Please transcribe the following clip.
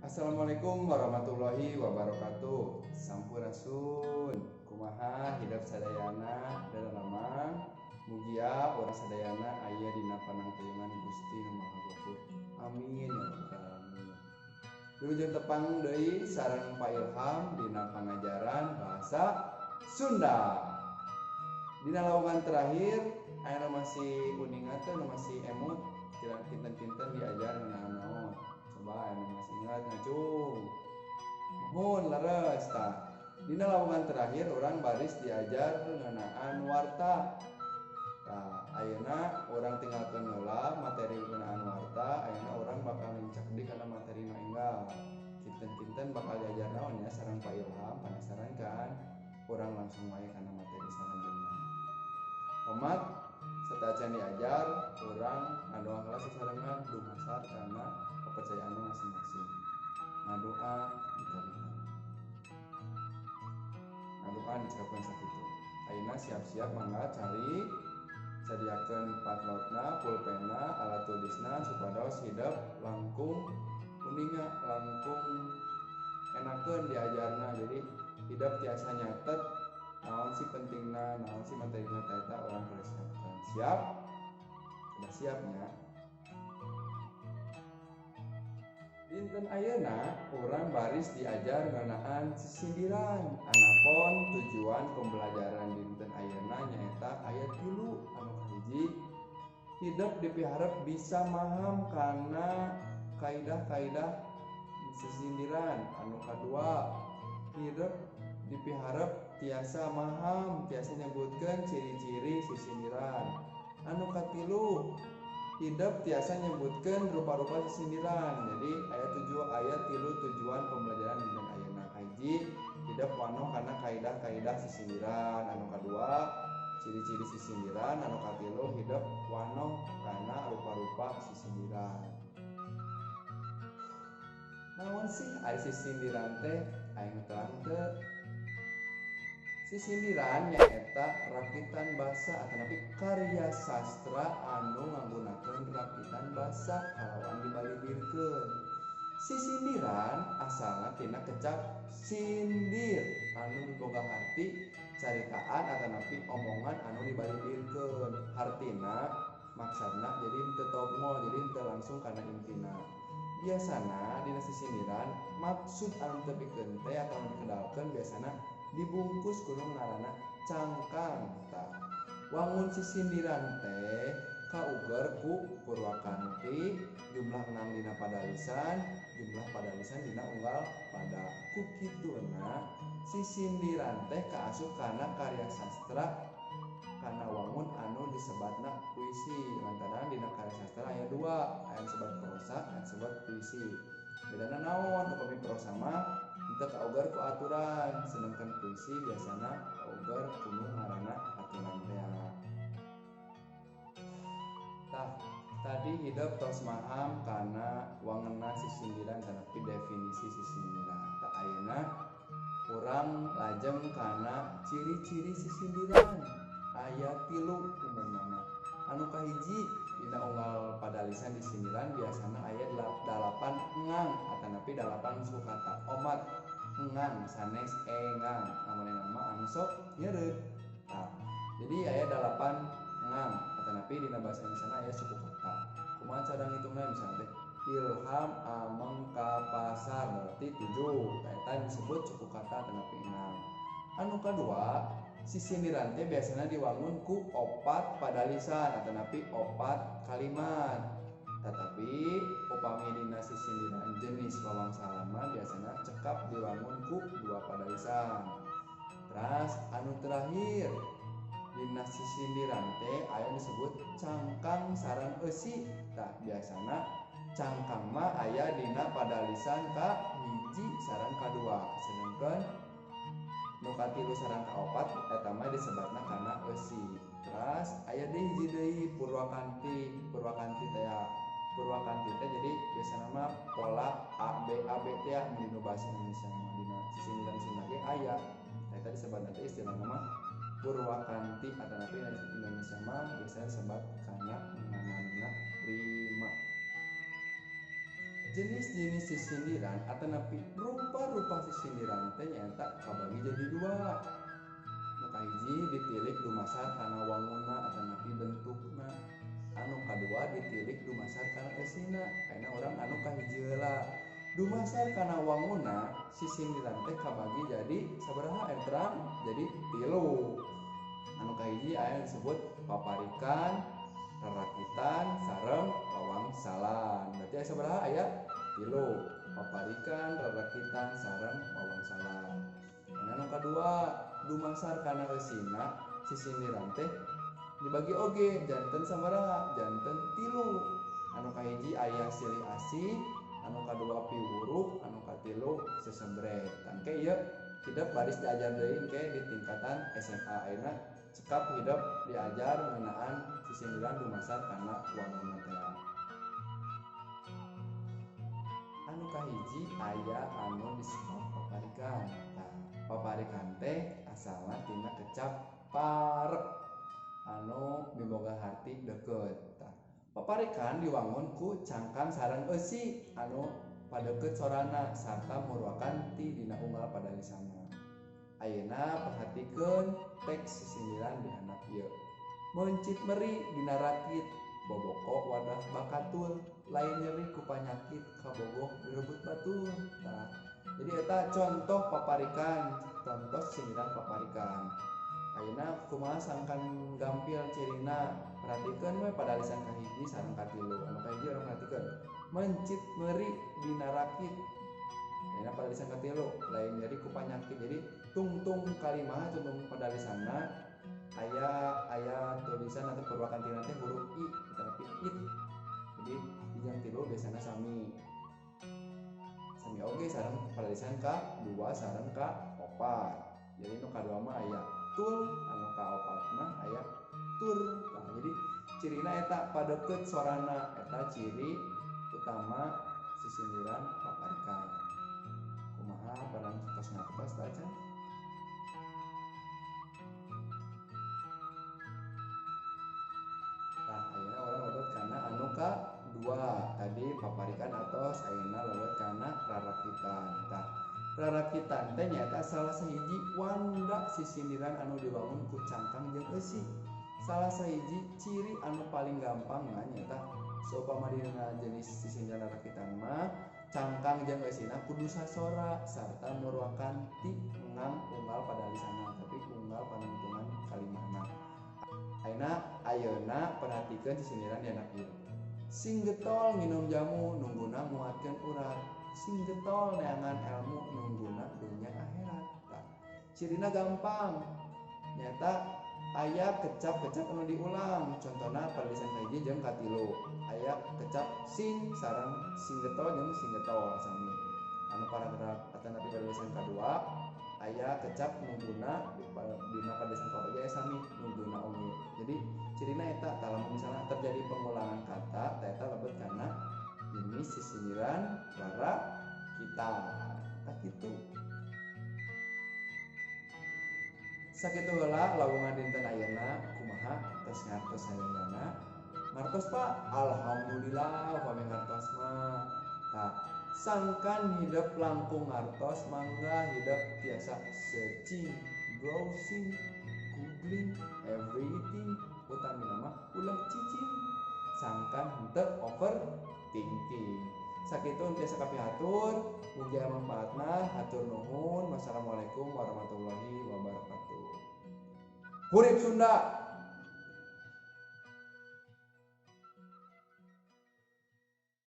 Assalamualaikum warahmatullahi wabarakatuh. Sampurasun. Kumaha hidep sadayana daramang. Mugia urang sadayana aya dina panangtuyungan Gusti Nu Maha Ghafur. Amin ya rabbal alamin. Wilujeng tepang deui sareng Pak Ilham dina pangajaran bahasa Sunda. Dina lawungan terakhir aya masih uninga teh masih emut kira kinten-kinten diajar ngeunaan naon. Coba anu masih ingat ngacung. Muhun leres tah. Dina lawungan terakhir orang baris diajar ngeunaan warta. Tah, ayeuna urang tinggalkeun heula materi ngeunaan warta, ayeuna urang bakal nincak deui kana materi nu enggal. Kinten-kinten bakal diajar naon nya sareng Pak Ilham, penasaran kan? Urang langsung wae kana materi salajengna. Omat sateuacan diajar, urang ngadoa heula sasarengan dumasar kana kepercayaannya masing-masing. Ngadoa dikawitan. Ngadoa dicekapkeun sakitu. Ayeuna siap-siap mangga cari sadiakeun patlotna, pulpenna, alat tulisna supados hidep langkung uninga, langkung enakeun diajarna. Jadi hidep tiasa nyatet naon sih pentingna, naon sih materina ta eta urang persiapkan. Siap? Sudah siap nya? Dinten ayeuna urang baris diajar ngeunaan sisindiran. Anapun tujuan pembelajaran dinten ayeuna nyaeta aya 3. Anu kahiji, hidep dipiharep bisa maham kana kaidah-kaidah sisindiran. Anu kadua, hidep dipiharep tiasa maham tiasa nyebutkeun ciri-ciri sisindiran. Anu katilu, hidep tiasa nyebutkeun rupa-rupa sisindiran. Jadi aya tujuh aya tilu tujuan pembelajaran dinten ayeuna. Kahiji, hidep wanoh kana kaidah-kaidah sisindiran. Anu kadua, ciri-ciri sisindiran. Anu katilu, hidep wanoh kana rupa-rupa sisindiran. Naon sih ari sisindiran teh? Aing terang teu. Sisindiran nyaeta rakitan basa atanapi karya sastra anu ngagunakeun rakitan basa kalawan dibalidirkeun. Sisindiran asalna tina kecap sindir anu miboga harti caritaan atanapi omongan anu dibalidirkeun. Hartina maksudna jadi teu tongol, jadi teu langsung kana intina. Biasana dina sisindiran maksud anu teu pikeun teh atawa dikedalkeun biasana dibungkus kudu ngaranna cangkang. Tah, wangun sisindiran teh kauger ku purwakanti jumlah engang dina padalisan, jumlah padalisan dina unggal pada. Ku kituna sisindiran teh kaasup kana karya sastra kana wangun anu disebatna puisi. Lantaran dina karya sastra aya dua, aya disebat prosa, aya disebat puisi. Bedana naon? Upami prosa mah teu kauger ku aturan, sedangkan puisi biasana kauger ku nu ngaranna aturan teh. Tah, tadi hidep tos maham kana wangeunna sisindiran tanapi definisi sisindiran. Tah, ayeuna urang lajeng kana ciri-ciri sisindiran. Aya 3 umumna. Anu kahiji, dina unggal padalisan disindiran biasana aya 8 engang atanapi 8 suku kata. Omat engang sanes engang, lamun engang mah anu sok nyeureut. Tah, jadi aya 8 engang atanapi dina bahasa Indonesia aya suku kata. Kumaha cara ngitungna? Misalnya teh Ilham ameng ka pasar berarti 7. Tah eta disebut suku kata atanapi engang. Anu kadua, sisindiran teh biasana diwangun ku 4 padalisan atanapi 4 kalimat. Tetapi upami dina sisindiran jenis wawangsalan mah biasana cekap diwangun ku 2 padalisan. Terus anu terakhir, dina sisindiran teh aya disebut cangkang sareng eusi. Tah, biasana cangkang mah aya dina padalisan ka 1 sareng ka 2, sedangkan nu katilu sareng kaopat eta mah disebatna kana eusi. Terus aya deui hiji deui purwakanti. Purwakanti teh ya, purwakanti teh jadi biasana mah pola A B A B teh ya dina bahasa Indonesia mah dina sisindiran Sunda ge aya. Tah eta disebatna teh istilahna mah purwakanti atanapi dina Indonesia mah biasana disebat kana ngaranna rima. Jenis-jenis sisindiran atanapi rupa-rupa sisindiran teh nyaeta kabagi jadi dua. Nu kahiji ditilik dumasar kana wanguna atanapi bentukna. Anu kadua ditilik dumasar kana eusina. Ayeuna urang anu kahiji heula. Dumasar kana wanguna sisindiran teh kabagi jadi sabaraha terang jadi 3. Anu kahiji aya disebut paparikan, rarakitan, sareng wawangsalan. Berarti aya sabaraha aya 3, paparikan, rarakitan, sareng wawangsalan. Anu kadua dumasar kana eusina sisindiran teh dibagi oge janten sabaraha janten 3. Anu kahiji aya silih asih, anu kadua piwuruh, anu katilu sesembret. Tangke ieu hidep baris diajar deui engke di tingkatan SMA. Ayeuna cekap hidep diajar ngeunaan sisindiran dumasar kana wangunna teh. Anu kahiji aya anu disebut paparikan. Tah, paparikan teh asalna tina kecap parek anu miboga harti deukeut. Tah, paparikan diwangun ku cangkang sareng eusi anu padeukeut sorana sarta murwakan ti dina unggal padalisana. Ayeuna perhatikeun teks sisindiran di handap ieu. Meuncit meri dina rakit, boboko wadah bakatul, lain nyeri ku panyakit kabogoh direbut batur. Tah, jadi eta contoh paparikan, contoh sisindiran paparikan. Ayeuna kumaha sangkan gampil cirina, perhatikeun we padalisan kahiji sareng katilu. Anu kahiji urang perhatikeun mencit meri dina rakit. Ayeuna padalisan katilu lain nyeri ku panyakit. Jadi tungtung kalimah tungtung padalisanna aya tulisan atau perwakan tina teh huruf i tetapi it. Jadi hijang tilu biasana sami. Sami oge sareng padalisan ka 2 sareng ka 4. Jadi nu kadua mah aya tul, anu kaopat mah aya tur. Nah, jadi cirina eta padeukeut sorana, eta ciri utama sisindiran paparikan. Kumaha barang tos ngartos teh acan? Tah, ayeuna urang lebet kana anu ka 2 tadi paparikan atos, ayeuna lebet kana rarakitan. Tah, rarakitan teh nyaeta salah sahiji wanda sisindiran anu diwangun ku cangkang jeung eusi. Salah sahiji ciri anu paling gampang mah nyaeta saupama dina jenis sisindiran rarakitan mah cangkang jeung eusina kudu sasora sarta murwakan ti ngang unggal padalisana tapi unggal panungtungan kalimahna. Ayeuna perhatikeun sisindiran di handap ieu. Sing getol nginum jamu nungguna nguatkeun urat. Sing getol neangan ilmu nungguna dunya akhirat. Tah, cirina gampang nyaeta aya kecap-kecap anu diulang. Contohna padalisan kahiji jeung katilu aya kecap sing sareng sing getol jeung sing getol sami. Anu paragraf atanapi padalisan kadua aya kecap nungguna dina padalisan kaopat ge sami nungguna oge. Jadi cirina eta tah lamun misalna terjadi pengulangan kata tah eta lebet kana jenis sisindiran rarakitan. Tah kitu. Sakitu heula lawungan dinten ayeuna kumaha tos ngartos sadayana. Ngartos Pak, alhamdulillah upami ngartos mah. Tah, sangkan hidep langkung ngartos mangga hidep tiasa searching, browsing, googling, everything, utamina mah ulah cicing. Sangkan henteu overthinking. Sakitu tiasa kapihatur, mugi aya manfaatna, hatur nuhun. Wassalamualaikum warahmatullahi wabarakatuh. Hurip Sunda.